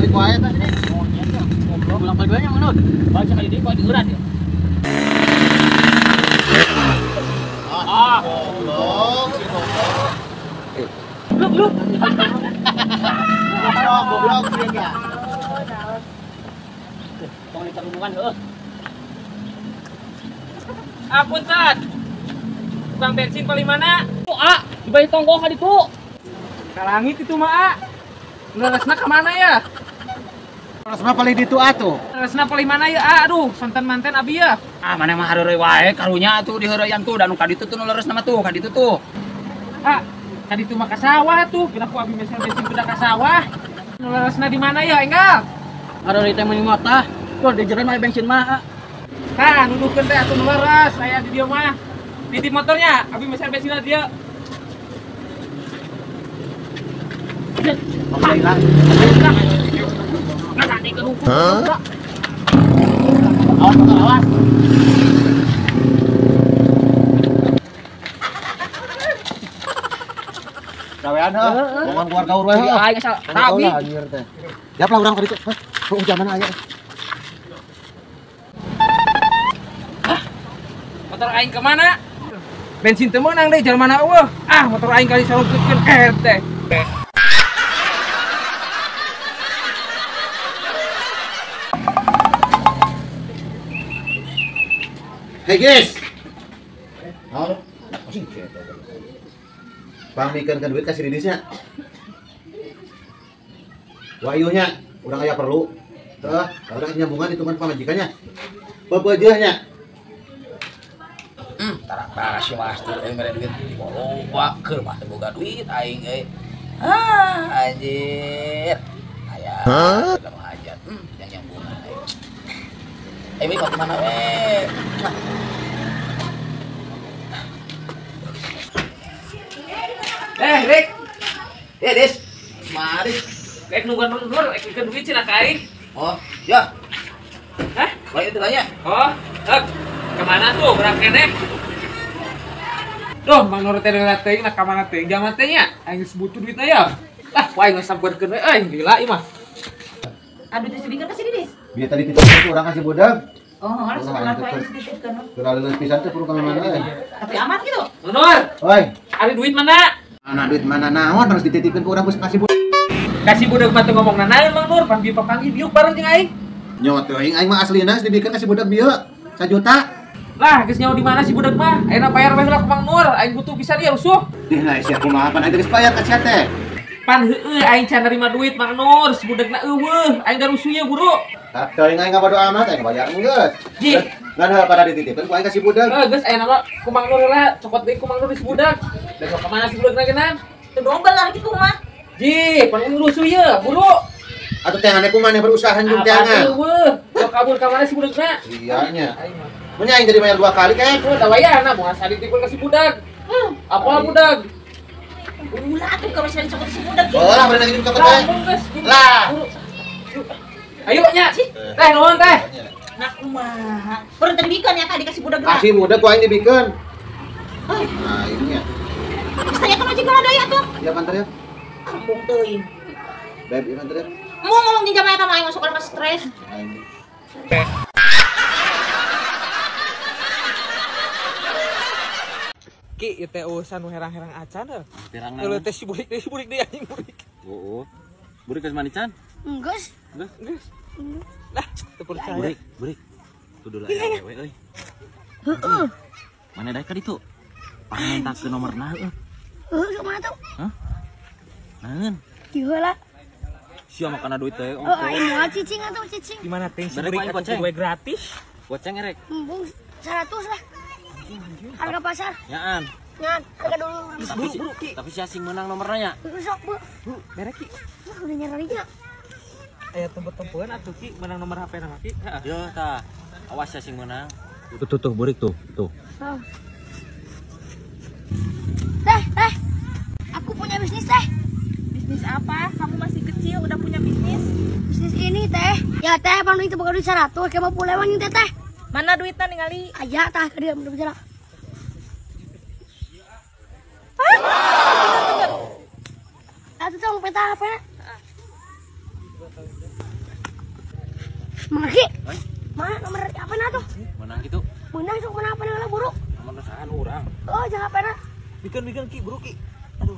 balik wae tah sini. Goblok. Ulang balik nya menurut. Baca kali deui kok dieurat ya. Ah, goblok, si goblok. Blok blok. Goblok, goblok sih ya. Tong ditarungan heuh. Apunten. Tukang bensin paling mana? Tuh, A, di balik tonggoh ka ditu. Ka langit itu mah, A. Leresna ka mana ya? Leresna paling ditu atuh. Leresna paling mana ya, A? Aduh, santan manten abi ya. Ah, mana mah hareureuy wae karunya atuh diheureuyan tuh dan nu ka ditu tuh nu leresna mah tuh, ka ditu tuh. A, ka ditu mah ka sawah tuh. Kira ku abi meser bensin kuda ka sawah. Nu leresna di mana ya, enggal? Hareureuy teh meuni motah. Tuh di jero mah bensin mah. Tah, nuduhkeun teh atuh nu leres aya di dieu mah. Titip motornya, abi meser bensinna dia. Awas, awas. Gawean heuh, bongan keluarga urang heuh. Aing asal rabi. Anjir teh. Siap lah urang ka ditu. Hah, zaman aya. Motor aing ke mana? Bensin teu meunang deui jalan mana eueuh. Ah, motor aing kali salutkeun teh. Hey guys. Naon? Pangmikeun duit ka si Didisnya. Wah nya, urang aya perlu. Heuh, urang nyambungan hitungan pamajikannya. Beupeujeuh nya. Tara-tara si Mastur euy mere duit loba keur mah teu boga duit aing euy. Ah, anjir. Aya dalam hajat. Yang nyambungan aing. Eh, weh, kau kemana weh? Eh, Rick. Eh, Des. Mari. Rek nungguan mundur, rek bikeun duit cenah ka aing. Oh, ya. Hah? Baik itu tanya. Oh, hek. Kemana tuh berang keneh? Duh, Mang Nur teh teuing nah ka mana teuing jaman teh nya? Aing geus butuh duitna ya. Lah, ku aing geus sampeurkeun we euy, gila ieu mah. Aduh, teh dibikeun ka si Didis. Biar tadi titip urang ka si budak. Oh, harus urang ka si dititipkeun. Terlalu pisan teh perlu ka mana euy. Tapi aman gitu. Mang Nur. Oi. Ada duit mana? Mana duit mana naon harus dititipkeun ku urang ka si budak. Kasih budak mah teu ngomong nanaon Mang Nur, pan bieu papanggih biuk bareng jeung aing. Nyawa teuing aing mah aslina geus dibikeun ka si budak bieu. 1 juta. Lah, geus nyawa di mana si budak mah? Ayeuna bayar we heula ku Mang Nur, aing butuh pisan ieu rusuh. Dih lah sia kumaha pan aing geus bayar ka sia teh. Pan heueuh aing can nerima duit Mang Nur, si budakna eueuh, aing da rusuh ieu buru. Tah teuing aing ngabodo amat aing bayar geus. Ji, ngan heuh pada dititipkeun ku aing ka si budak. Heuh geus ayeuna mah ku Mang Nur heula, cokot deui ku Mang Nur si budak. Da sok ka mana si budakna geunan? Teu dobel lah kitu mah. Ji, pan rusuh ieu, buru. Atuh teh ane kumaha berusaha jeung teangan. Eueuh, sok kabur ka mana si budakna? Iya nya. Mun aing jadi bayar 2 kali kan? Oh, tawayana moal saditipkeun ka si budak. Apa budak? Ulah atuh ka masih dicokot si budak. Oh, lah bener lagi dicokot teh. Lah. Ayo nya. Teh nuhun teh. Nah kumaha? Perlu tadi dibikeun ya ka dikasih budak. Kasih budak ku aing dibikeun. Nah, ini ya. Geus tanya ka majikan ada ya tuh. Ya pantar ya. Ampun teuing. Beb, ieu pantar ya. Mau ngomong di jamaah eta mah aing masuk ka stres. Ki, ieu teh urusan nu herang-herang acan heuh. Heuleuh teh si burik deui anjing burik. Heeh. Burik geus mandi can? Geus. Geus. Geus. Lah, teu percaya. Burik, burik. Kudu lah awewe euy. Heeh. Mana daek ka ditu? Pangmentakeun nomorna heueuh. Heuh, sok mana tuh? Hah? Naeun? Di heula. Sia makana duit teh. Oh, aing moal cicing atuh cicing. Di mana teh si burik atuh gue gratis? Goceng erek. Embung 100 lah. Harga pasar. Nyaan. Nyaan, harga dulu. Tapi, tapi si asing menang nomornya ya. Sok, Bu. Bu, mere Ki. Wah, udah nyararinya. Aya tempe-tempean atuh Ki menang nomor HP na Ki. Heeh. Yo tah. Awas si asing menang. Tuh tuh tuh burik tuh, tuh. Oh. Teh, teh. Aku punya bisnis, teh. Bisnis apa? Kamu masih kecil udah punya bisnis? Bisnis ini, teh. Ya, teh, pang duit boga duit 100, kayak mau pulang teh, teh. Mana duitnya ningali? Aya tah ke dia udah bicara. Hah? Atuh tong peta HP. Mang Ki. Mana nomor apa na tuh? Menang gitu. Menang sok menang apa lah buruk. Nomor sahan urang. Oh, jangan apa na. Bikin Ki, buru Ki. Aduh.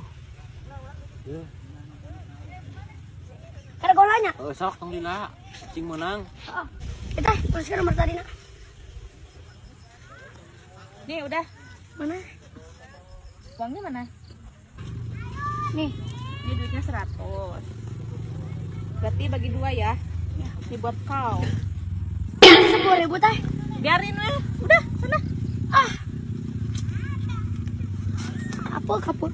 Kada golanya. Oh, sok tong lila. Cing menang. Heeh. Kita teruskan nomor tadi nak. Nih udah. Mana? Uangnya mana? Nih. Ini duitnya 100. Berarti bagi dua ya. Ya, ini buat kau. 10.000 teh. Biarin weh. Udah, sana. Ah. Kapur, kapur.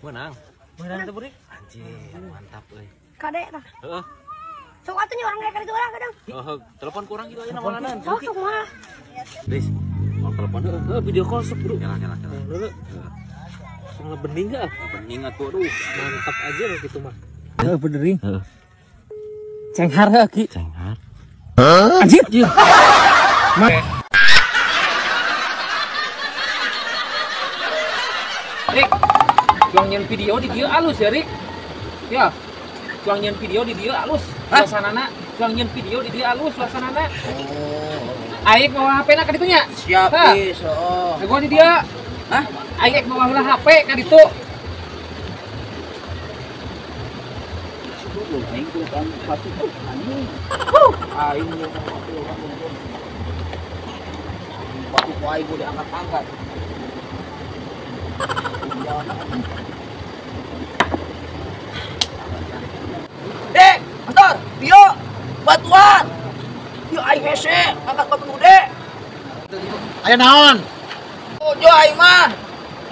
Menang. Menang teh, Buri. Anjir, mantap euy. Kade tah. Heeh. Sok atuh nya orang mereka itu orang kadang. Heeh, telepon kurang gitu aja namanya. Sok sok mah. Dis, mau telepon heeh, video call sok, Bro. Jalan jalan jalan. Heeh. Langsung bening enggak? Bening atuh aduh, mantap aja lah gitu mah. Heeh, bener. Heeh. Cenghar heuh Ki. Cenghar. Anjir. Rik, cuang nyen video di dia alus ya, Rik. Ya. Cuang nyen video di dia alus. Suasanana, cuang nyen video di dia alus suasanana. Oh. Aing bawa HP na ka ditu nya. Siap, Dis. Heeh. Gua di dia. Hah? Aing bawa heula HP ka ditu. Aing kudu kan batu anjing. Aing batu ku aing diangkat-angkat. Dek, Pastor, Tio, batuan. Tio aing hese, angkat batu gede. Aya naon? Oh, jo aing mah.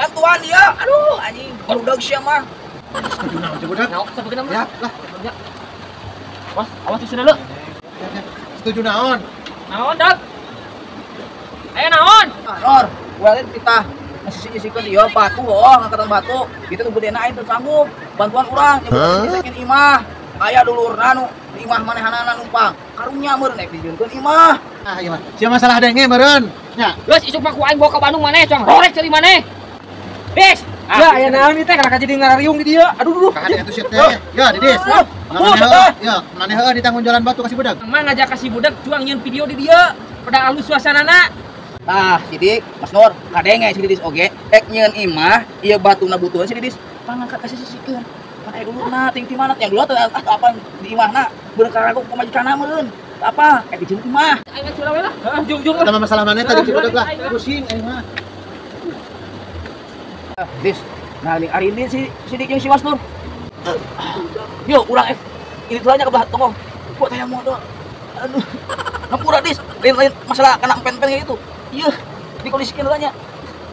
Bantuan dia. Aduh, anjing, barudak sia mah. Setuju naon coba dak? Naon sabeuna mah? Ya, lah. Awas, awas di sini lu. Setuju naon? Naon, Dak? Ayo naon? Lor, gua lihat kita ngasih-ngasihkeun ieu batu heuh, ngangkatan batu. Kitu nu gedena aing teu sanggup. Bantuan urang nyebut imah. Aya dulurna nu di imah manehanana numpang. Karunya meureun ek dijieunkeun imah. Ah, ieu mah. Sia masalah denge meureun. Nya. Geus isuk mah ku aing bawa ka Bandung maneh, cuang rorek cari maneh. Bis. Ya, aya naon ieu teh kalahka jadi ngarariung di dieu. Aduh, duh. Kakak atuh sia teh. Ya, Didis. Ya, maneh heuh ditanggung jalan batu kasih budak. Emang ngajak kasih budak cuang nyeun video di dieu. Pada alus suasanana. Tah, Sidik, Mas Nur, kadenge si Didis oge, ek nyeun imah, ieu batuna butuheun si Didis, pangangkat ka sisikeun. Pan aya dulurna ting ti mana yang dulu teh apa di imahna, beurang karago pamajikanna meureun. Apa? Ek dijieun imah. Aing curang we lah. Heeh, jung-jung lah. Eta masalah maneh tadi si budak lah. Pusing aing mah. Dis, nah ini hari ini si Sidik jeung si Mas Nur. Yo, urang ini tulangnya ke belah tonggoh. Buat saya modal. Aduh. Hampura Dis, lain-lain masalah kena empen-empen kayak gitu. Iya, dikondisikan tanya.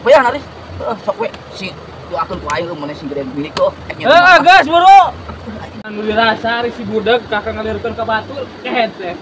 Bayar Dis. Sok we si doakeun ku aing mun sing gede milik tuh. Heeh, geus buru. Anu dirasa ari si budak kakak ngalirkeun ka batur kehed teh.